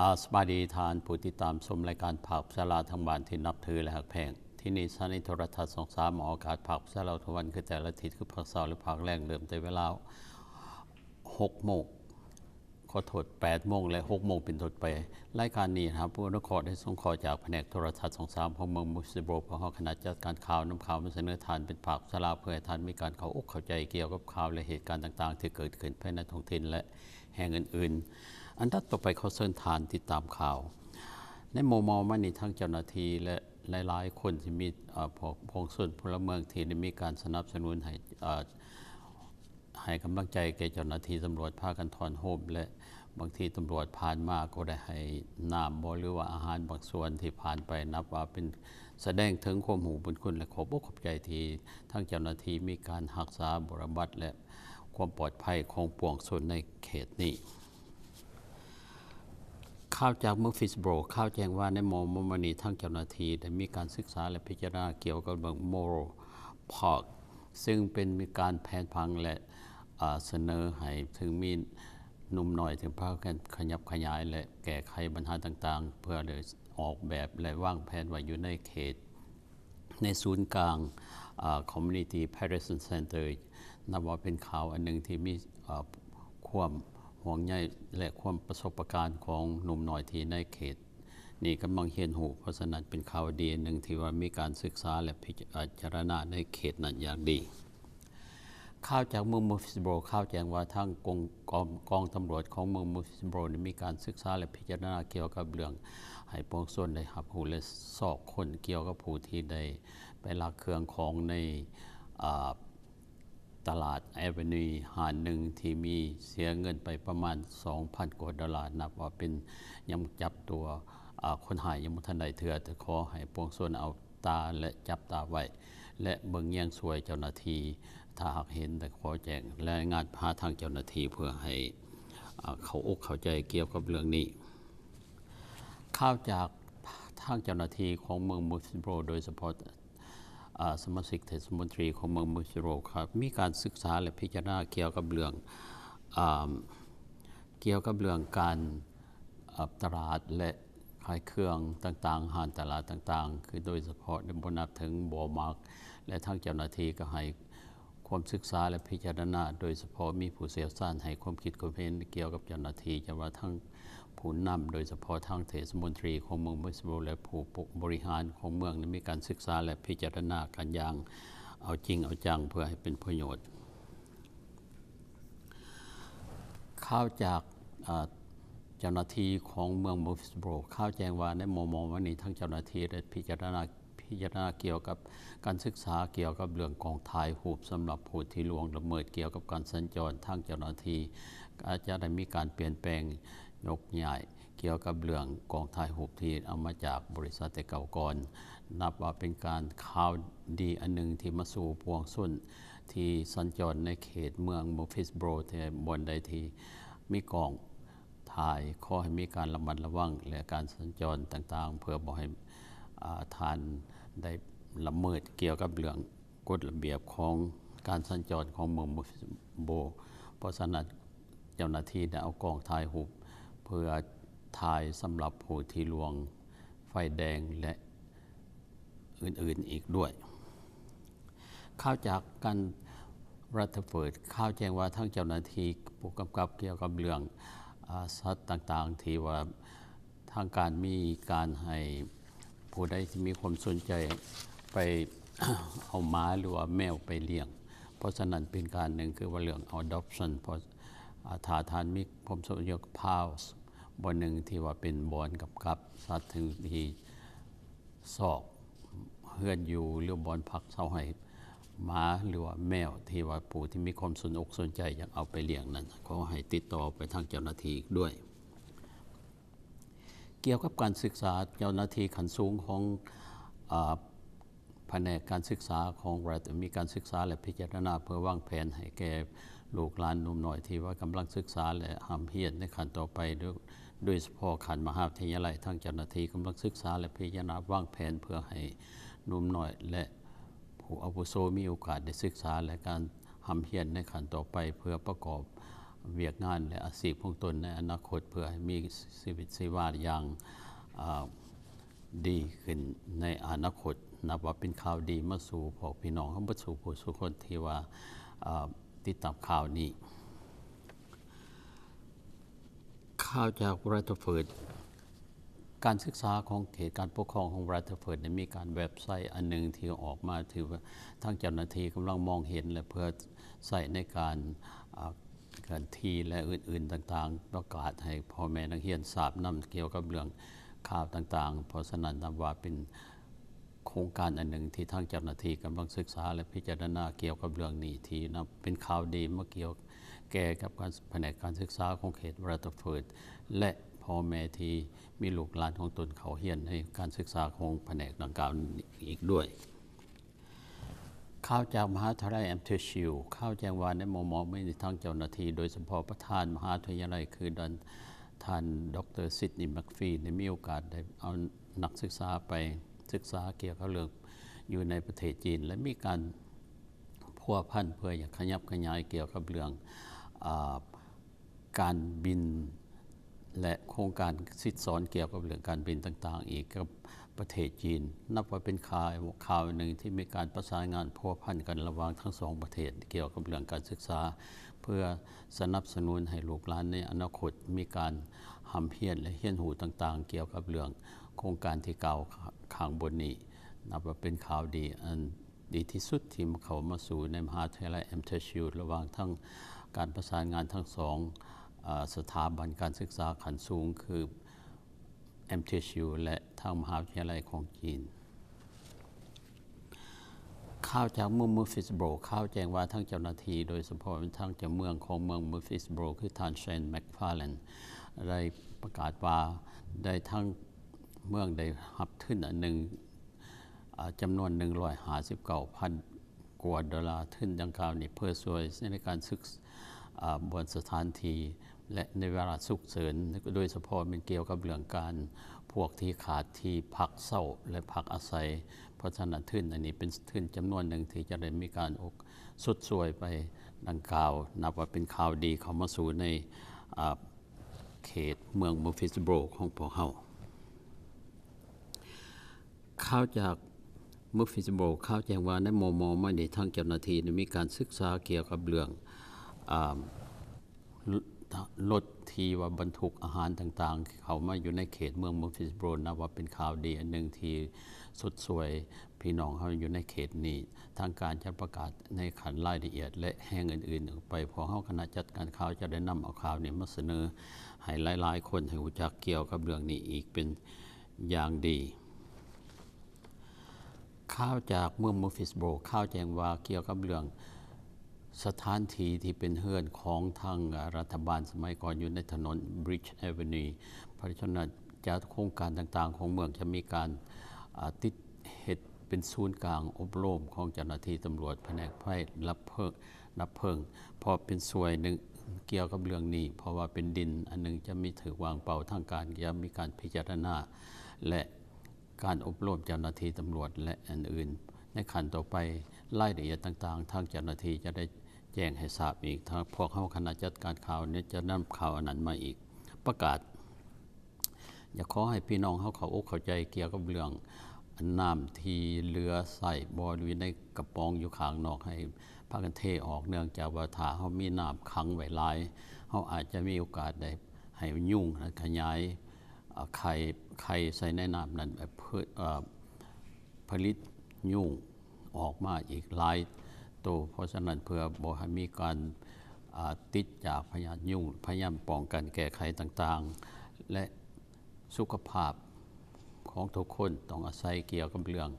ອາ ສະບາຍດີທ່ານຜູ້ຕິດຕາມຊົມລາຍການພາກພາສາລາວທາງບ້ານທີ່ນັບຖື ແລະ ຮັກແພງ. ທີ່ນີ້ສະຖານີໂທລະທັດຊ່ອງສາມອອກອາກາດພາກພາສາລາວທຸກວັນ ຄືແຕ່ລະອາທິດ ຄືພາກເສົາ ແລະ ພາກແລງ ເລີ່ມແຕ່ເວລາຫົກໂມງ ຂໍໂທດ ແປດໂມງ ແລະ ຫົກໂມງເປັນຕົ້ນໄປ. ລາຍການນີ້ຮັບອະນຸເຄາະ ແລະ ສົງເຄາະຈາກພະແນກໂທລະທັດຊ່ອງສາມຂອງເມືອງ Murfreesboro ພວກເຮົາຄະນະຈັດການຂ່າວນຳຂ່າວມາສະເໜີທ່ານເປັນພາກພາສາລາວ ເພື່ອໃຫ້ທ່ານມີການເຂົ້າອົກເຂົ້າໃຈກ່ຽວກັບຂ່າວ ແລະ ເຫດການຕ່າງໆທີ່ເກີດຂຶ້ນພາຍໃນທ້ອງຖິ່ນ ແລະ ແຫ່ງອື່ນໆ. ອັນດັບຕໍ່ໄປ ຂໍເຊີນທ່ານຕິດຕາມຂ່າວ. ໃນມໍ່ໆມານີ້ ທັງເຈົ້າໜ້າທີ່ ແລະ ຫຼາຍໆຄົນທີ່ມີ ເອີ ພວກປວງຊົນພົນລະເມືອງທີ່ໄດ້ມີການສະໜັບສະໜູນໃຫ້ ເອີ ໃຫ້ກຳລັງໃຈແກ່ເຈົ້າໜ້າທີ່ຕຳຫຼວດພາກັນຖອນໂຮມ ແລະ ບາງທີຕຳຫຼວດຜ່ານມາກໍໄດ້ໃຫ້ນ້ຳບໍ ຫຼືວ່າອາຫານບາງສ່ວນທີ່ຜ່ານໄປ ນັບວ່າເປັນສະແດງເຖິງຄວາມຮູ້ບຸນຄຸນ ແລະ ຂອບອົກຂອບໃຈທີ່ທາງເຈົ້າໜ້າທີ່ມີການຮັກສາບົວລະບັດ ແລະ ຄວາມປອດໄພຂອງປວງຊົນໃນເຂດນີ້. ຂ່າວຈາກ Murfreesboro ຂ່າວແຈ້ງວ່າໃນມໍ່ໆມານີ້ ທາງເຈົ້າໜ້າທີ່ໄດ້ມີການສຶກສາ ແລະ ພິຈາລະນາກ່ຽວກັບເລື່ອງ Morro Park ຊຶ່ງເປັນການແຜນຜັງ ແລະ ອາ ສະເໜີໃຫ້ເຖິງມີໜຸ່ມນ້ອຍທີ່ພາກັນຂະຫຍັບຂະຫຍາຍ ແລະ ແກ້ໄຂບັນຫາຕ່າງໆ ເພື່ອໄດ້ອອກແບບ ແລະ ວາງແຜນໄວ້ຢູ່ໃນເຂດ ໃນສູນກາງ ອາ Community Patterson Center ນັບວ່າເປັນຂ່າວອັນໜຶ່ງທີ່ມີ ອາ ຄວາມຫ່ວງໃຍ ແລະ ຄວາມປະສົບປະການຂອງໜຸ່ມນ້ອຍທີ່ໃນເຂດນີ້ກຳລັງຮຽນຮູ້. ເພາະສະນັ້ນເປັນຂ່າວດີອັນໜຶ່ງທີ່ວ່າມີການສຶກສາ ແລະ ພິຈາລະນາໃນເຂດນັ້ນຢ່າງດີ. ຂ່າວຈາກເມືອງ Murfreesboro ຂ່າວແຈ້ງວ່າທາງກອງ ກອງ ກອງຕຳຫຼວດຂອງເມືອງ Murfreesboro ໄດ້ມີການສຶກສາ ແລະ ພິຈາລະນາກ່ຽວກັບເລື່ອງໃຫ້ປວງຊົນໄດ້ຮັບຮູ້ ແລະ ຊອກຄົ້ນກ່ຽວກັບຜູ້ທີ່ໄດ້ໄປລັກເຄື່ອງຂອງໃນ ອາ ຕະຫຼາດ Avenue ຮ້ານໜຶ່ງທີ່ມີເສຍເງິນໄປປະມານສອງພັນກວ່າໂດລາ ນັບວ່າເປັນ ຍັງຈັບຕົວ ອາ ຄົນຮ້າຍຍັງບໍ່ທັນໄດ້ເທື່ອ, ແຕ່ຂໍໃຫ້ປວງຊົນເອົາ ຕາ ແລະ ຈັບຕາໄວ້ ແລະ ເບິ່ງແຍງຊ່ວຍເຈົ້າໜ້າທີ່. ຖ້າຫາກເຫັນ ແລະ ຂໍແຈ້ງລາຍງານຫາທາງເຈົ້າໜ້າທີ່ ເພື່ອໃຫ້ ອາ ເຂົ້າອົກເຂົ້າໃຈກ່ຽວກັບເລື່ອງນີ້. ຂ່າວຈາກທາງເຈົ້າໜ້າທີ່ຂອງເມືອງ Murfreesboro ໂດຍສະເພາະ ອາ ສະມາຊິກເທດສະມົນຕີຂອງເມືອງ Murfreesboro ມີການສຶກສາ ແລະ ພິຈາລະນາກ່ຽວກັບເລື່ອງ ອາ ກ່ຽວກັບເລື່ອງການ ອາ ຕະຫຼາດ ແລະ ຂາຍເຄື່ອງຕ່າງໆ, ຮ້ານຕະຫຼາດຕ່າງໆ ຄືໂດຍສະເພາະບໍ່ນັບເຖິງ Walmart ແລະ ທາງເຈົ້າໜ້າທີ່ກໍໃຫ້ຄວາມສຶກສາ ແລະ ພິຈາລະນາ ໂດຍສະເພາະມີຜູ້ຊ່ຽວຊານໃຫ້ຄວາມຄິດຄວາມເຫັນກ່ຽວກັບເຈົ້າໜ້າທີ່ ຈະວ່າທັງຜູ້ນຳ ໂດຍສະເພາະທາງເທດສະມົນຕີຂອງເມືອງ Murfreesboro ແລະ ຜູ້ບໍລິຫານຂອງເມືອງ ໄດ້ມີການສຶກສາ ແລະ ພິຈາລະນາກັນຢ່າງເອົາຈິງເອົາຈັງ ເພື່ອໃຫ້ເປັນປະໂຫຍດ. ຂ່າວຈາກ ເອີ ເຈົ້າໜ້າທີ່ຂອງເມືອງ Murfreesboro ຂ່າວແຈ້ງວ່າໃນມໍ່ໆມານີ້ ທາງເຈົ້າໜ້າທີ່ໄດ້ພິຈາລະນາ ພິຈາລະນາກ່ຽວກັບການສຶກສາກ່ຽວກັບເລື່ອງກ້ອງຖ່າຍຮູບສຳລັບຜູ້ທີ່ລ່ວງລະເມີດກ່ຽວກັບການສັນຈອນ. ທາງເຈົ້າໜ້າທີ່ອາດຈະໄດ້ມີການປ່ຽນແປງ ຍົກຍ້າຍ ກ່ຽວກັບເລື່ອງກ້ອງຖ່າຍຮູບທີ່ເອົາມາຈາກບໍລິສັດແຕ່ເກົ່າກ່ອນ, ນັບວ່າເປັນການຂ່າວດີອັນໜຶ່ງທີ່ມາສູ່ປວງຊົນທີ່ສັນຈອນໃນເຂດເມືອງ Murfreesboro ແຕ່ບ່ອນໃດທີ່ມີກ້ອງຖ່າຍ ຂໍໃຫ້ມີການລະມັດລະວັງ ແລະ ການສັນຈອນຕ່າງໆ ເພື່ອບໍ່ໃຫ້ ອາ ທ່ານໄດ້ລະເມີດກ່ຽວກັບເລື່ອງ ກົດລະບຽບຂອງການສັນຈອນຂອງເມືອງ Murfreesboro. ເພາະສະນັ້ນ ເຈົ້າໜ້າທີ່ໄດ້ເອົາກ້ອງຖ່າຍຮູບເພື່ອຖ່າຍສຳລັບຜູ້ທີ່ລ່ວງໄຟແດງ ແລະ ອື່ນໆອີກດ້ວຍ. ຂ່າວຈາກການ Rutherford ຂ່າວແຈ້ງວ່າທາງເຈົ້າໜ້າທີ່ຜູ້ກຳກັບກ່ຽວກັບເລື່ອງ ອາ ສັດຕ່າງໆ ທີ່ວ່າ ທາງການມີການໃຫ້ຜູ້ໃດທີ່ມີຄວາມສົນໃຈໄປ ເອົາໝາ ຫຼືວ່າແມວໄປລ້ຽງ. ເພາະສະນັ້ນເປັນການໜຶ່ງ ຄືວ່າເລື່ອງ adoption ເພາະ ອາ ຖ້າທ່ານມີຄວາມສົນໃຈ Paws ບ່ອນໜຶ່ງທີ່ວ່າເປັນບ່ອນກຳກັບສັດ ທີ່ຊອກເຮືອນຢູ່ ຫຼືບ່ອນພັກເຊົາໃຫ້ໝາ ຫຼືວ່າແມວ ທີ່ວ່າຜູ້ທີ່ມີຄວາມສົນອົກສົນໃຈຢາກເອົາໄປລ້ຽງນັ້ນ ຂໍໃຫ້ຕິດຕໍ່ໄປທາງເຈົ້າໜ້າທີ່ອີກດ້ວຍ. ກ່ຽວກັບການສຶກສາ, ເຈົ້າໜ້າທີ່ຂັ້ນສູງຂອງ ອາ ພະແນກການສຶກສາຂອງລັດ ມີການສຶກສາ ແລະ ພິຈາລະນາເພື່ອວາງແຜນໃຫ້ແກ່ລູກຫຼານໜຸ່ມນ້ອຍທີ່ວ່າກຳລັງສຶກສາ ແລະ ຮ່ຳຮຽນໃນຂັ້ນຕໍ່ໄປ, ໂດຍ ໂດຍສະເພາະຂັ້ນມະຫາວິທະຍາໄລ. ທາງເຈົ້າໜ້າທີ່ກຳລັງສຶກສາ ແລະ ພິຈາລະນາວາງແຜນເພື່ອໃຫ້ໜຸ່ມນ້ອຍ ແລະ ຜູ້ອາວຸໂສມີໂອກາດໄດ້ສຶກສາ ແລະ ການຮ່ຳຮຽນໃນຂັ້ນຕໍ່ໄປ ເພື່ອປະກອບ ວຽກງານ ແລະ ອາຊີບຂອງຕົນໃນອະນາຄົດ ເພື່ອໃຫ້ມີຊີວິດຊີວາຢ່າງ ເອີ ດີຂຶ້ນໃນອະນາຄົດ. ນັບວ່າເປັນຂ່າວດີມາສູ່ພວກພີ່ນ້ອງເຮົາເບິດສູ່ຜູ້ສູ່ຄົນທີ່ວ່າ ເອີ ຕິດຕາມຂ່າວນີ້. ຂ່າວຈາກ Rutherford ການສຶກສາຂອງເຂດການປົກຄອງຂອງ Rutherford ໄດ້ມີການເວັບໄຊອັນໜຶ່ງທີ່ອອກມາ ທີ່ວ່າທາງເຈົ້າໜ້າທີ່ກຳລັງມອງເຫັນ ແລະ ເພື່ອໃຊ້ໃນການ ອາ ເຄື່ອນທີ່ ແລະ ອື່ນໆຕ່າງໆ ປະກາດໃຫ້ພໍ່ແມ່ນັກຮຽນຊາບນຳກ່ຽວກັບເລື່ອງຂ່າວຕ່າງໆ. ເພາະສະນັ້ນ ນັບວ່າເປັນໂຄງການອັນໜຶ່ງທີ່ທາງເຈົ້າໜ້າທີ່ກຳລັງສຶກສາ ແລະ ພິຈາລະນາກ່ຽວກັບເລື່ອງນີ້ ທີ່ນັບເປັນຂ່າວດີມາກ່ຽວແກ່ກັບການ ພະແນກການສຶກສາຂອງເຂດ Rutherford ແລະ ພໍ່ແມ່ທີ່ມີລູກຫຼານຂອງຕົນເຂົ້າຮຽນໃນການສຶກສາຂອງພະແນກດັ່ງກ່າວນີ້ອີກດ້ວຍ. ຂ່າວຈາກມະຫາວິທະຍາໄລ MTSU ຂ່າວແຈ້ງວ່າໃນມໍ່ໆມານີ້ ທາງເຈົ້າໜ້າທີ່ ໂດຍສະເພາະປະທານມະຫາວິທະຍາໄລ ຄືທ່ານ ດຣ ຊິດນີ ແມັກຟີ ໄດ້ມີໂອກາດໄດ້ເອົານັກສຶກສາໄປສຶກສາກ່ຽວກັບເລື່ອງຢູ່ໃນປະເທດຈີນ ແລະ ມີການພົວພັນເພື່ອຢາກຂະຫຍັບຂະຫຍາຍກ່ຽວກັບເລື່ອງ ອາ ການບິນ ແລະ ໂຄງການສິດສອນກ່ຽວກັບເລື່ອງການບິນຕ່າງໆອີກກັບປະເທດຈີນ. ນັບວ່າເປັນຂ່າວ ຂ່າວໜຶ່ງທີ່ມີການປະສານງານພົວພັນກັນລະຫວ່າງທັງສອງປະເທດ ກ່ຽວກັບເລື່ອງການສຶກສາ ເພື່ອສະໜັບສະໜູນໃຫ້ລູກຫຼານໃນອະນາຄົດມີການຮ່ຳຮຽນ ແລະ ຮຽນຮູ້ຕ່າງໆ ກ່ຽວກັບເລື່ອງໂຄງການທີ່ກ່າວຂ້າງບົນນີ້. ນັບວ່າເປັນຂ່າວດີອັນ ດີທີ່ສຸດທີ່ເຂົ້າມາສູ່ໃນມະຫາວິທະຍາໄລ MTSU ລະຫວ່າງທັງການປະສານງານທັງສອງ ອາ ສະຖາບັນການສຶກສາຂັ້ນສູງ ຄື MTSU ແລະ ທາງມະຫາວິທະຍາໄລຂອງຈີນ. ຂ່າວຈາກເມືອງ Murfreesboro ຂ່າວແຈ້ງວ່າທາງເຈົ້າໜ້າທີ່ ໂດຍສະເພາະທາງເຈົ້າເມືອງຂອງເມືອງ Murfreesboro ຄືທ່ານ Shane McFarlane ໄດ້ປະກາດວ່າ ໄດ້ທາງເມືອງໄດ້ຮັບທຶນອັນໜຶ່ງ ອາ ຈຳນວນໜຶ່ງຮ້ອຍຫ້າສິບເກົ້າພັນກວ່າໂດລາ. ທຶນດັ່ງກ່າວນີ້ເພື່ອຊ່ວຍໃນການສຶກ ອາ ບ່ອນສະຖານທີ່ ແລະ ໃນເວລາສຸກເສີນ ໂດຍສະເພາະແມ່ນກ່ຽວກັບເລື່ອງການ ພວກທີ່ຂາດທີ່ພັກເຊົາ ແລະ ພັກອາໄສ. ເພາະສະນັ້ນ ທຶນອັນນີ້ເປັນທຶນຈຳນວນໜຶ່ງທີ່ຈະໄດ້ມີການ ໂອ ຊົດຊ່ວຍໄປດັ່ງກ່າວ. ນັບວ່າເປັນຂ່າວດີເຂົ້າມາສູ່ໃນ ອາ ເຂດເມືອງ Murfreesboro ຂອງພວກເຮົາ. ຂ່າວຈາກ Murfreesboro ຂ່າວແຈ້ງວ່າໃນມໍ່ໆມານີ້ ທາງເຈົ້າໜ້າທີ່ໄດ້ມີການສຶກສາກ່ຽວກັບເລື່ອງ ອາ ລົດທີ່ວ່າບັນທຸກອາຫານຕ່າງໆ ເຂົ້າມາຢູ່ໃນເຂດເມືອງ Murfreesboro ນັບວ່າເປັນຂ່າວດີອັນໜຶ່ງທີ່ຊົດຊ່ວຍ ພີ່ນ້ອງເຮົາຢູ່ໃນເຂດນີ້. ທາງການຈະປະກາດໃນຂັ້ນລາຍລະອຽດ ແລະ ແຫ່ງອື່ນໆອອກໄປ. ພວກເຮົາຄະນະຈັດການຂ່າວຈະໄດ້ນຳເອົາຂ່າວນີ້ມາສະເໜີໃຫ້ຫຼາຍໆຄົນໃຫ້ຮູ້ຈັກກ່ຽວກັບເລື່ອງນີ້ອີກເປັນຢ່າງດີ. ຂ່າວຈາກເມືອງ Murfreesboro ຂ່າວແຈ້ງວ່າກ່ຽວກັບເລື່ອງ ສະຖານທີ່ທີ່ເປັນເຮືອນຂອງທາງ ອາ ລັດຖະບານສະໄໝກ່ອນ ຢູ່ໃນຖະໜົນ Bridge Avenue. ເພາະສະນັ້ນ ຈາກໂຄງການຕ່າງໆຂອງເມືອງຈະມີການ ອາ ຕິດເຮັດເປັນສູນກາງອົບຮົມຂອງເຈົ້າໜ້າທີ່ຕຳຫຼວດ ພະແນກໄຟ ດັບເພີງ ດັບເພີງ ເພາະເປັນສ່ວນໜຶ່ງກ່ຽວກັບເລື່ອງນີ້ ເພາະວ່າເປັນດິນອັນໜຶ່ງຈະມີຖືກວາງເປົ່າ. ທາງການຈະມີການພິຈາລະນາ ແລະ ການອົບຮົມເຈົ້າໜ້າທີ່ຕຳຫຼວດ ແລະ ອັນອື່ນໃນຂັ້ນຕໍ່ໄປ. ລາຍລະອຽດຕ່າງໆ ທາງເຈົ້າໜ້າທີ່ຈະໄດ້ແຈ້ງໃຫ້ຊາບອີກ. ທາງພວກເຮົາຄະນະຈັດການຂ່າວນີ້ຈະນຳຂ່າວອັນນັ້ນມາອີກ. ປະກາດ ຢາກຂໍໃຫ້ພີ່ນ້ອງເຮົາເຂົ້າອົກເຂົ້າໃຈກ່ຽວກັບເລື່ອງນ້ຳທີ່ເຫຼືອໃຊ້ ບໍ່ຢູ່ໃນກະປ໋ອງຢູ່ຂ້າງນອກ ໃຫ້ພາກັນເທອອກ. ເນື່ອງຈາກວ່າຖ້າເຮົາມີນ້ຳຂັງໄວ້ຫຼາຍ ເຮົາອາດຈະມີໂອກາດໄດ້ໃຫ້ຍຸງນັ້ນຂະຫຍາຍ ອາ ໄຂ່ ໄຂ່ໃສ່ໃນນ້ຳນັ້ນ ເພື່ອ ເອີ ຜະລິດຍຸງອອກມາອີກຫຼາຍໂຕ. ເພາະສະນັ້ນ ເພື່ອບໍ່ໃຫ້ມີການ ອາ ຕິດຈາກພະຍາດຍຸງ ພະຍາຍາມປ້ອງກັນແກ້ໄຂຕ່າງໆ ແລະ ສຸຂະພາບຂອງທຸກຄົນຕ້ອງອາໄສກ່ຽວກັບເລື່ອງ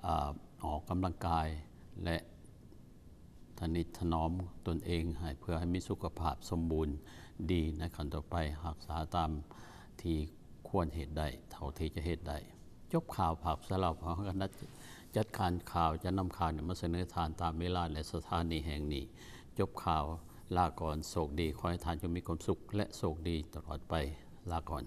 ອາ ອອກກຳລັງກາຍ ແລະ ທະນິດຖະໜອມຕົນເອງໃຫ້ ເພື່ອໃຫ້ມີສຸຂະພາບສົມບູນດີໃນຂັ້ນຕໍ່ໄປ, ຮັກສາຕາມທີ່ຄວນເຮັດໄດ້ ເທົ່າທີ່ຈະເຮັດໄດ້. ຈົບຂ່າວພາກພາສາລາວ, ພວກເຮົາຄະນະຈັດການຂ່າວຈະນຳຂ່າວນີ້ມາສະເໜີທ່ານຕາມເວລາ ແລະ ສະຖານີແຫ່ງນີ້. ຈົບຂ່າວ, ລາກ່ອນ, ໂຊກດີ, ຂໍໃຫ້ທ່ານຈົ່ງມີຄວາມສຸກ ແລະ ໂຊກດີຕະຫຼອດໄປ. ລາກ່ອນ.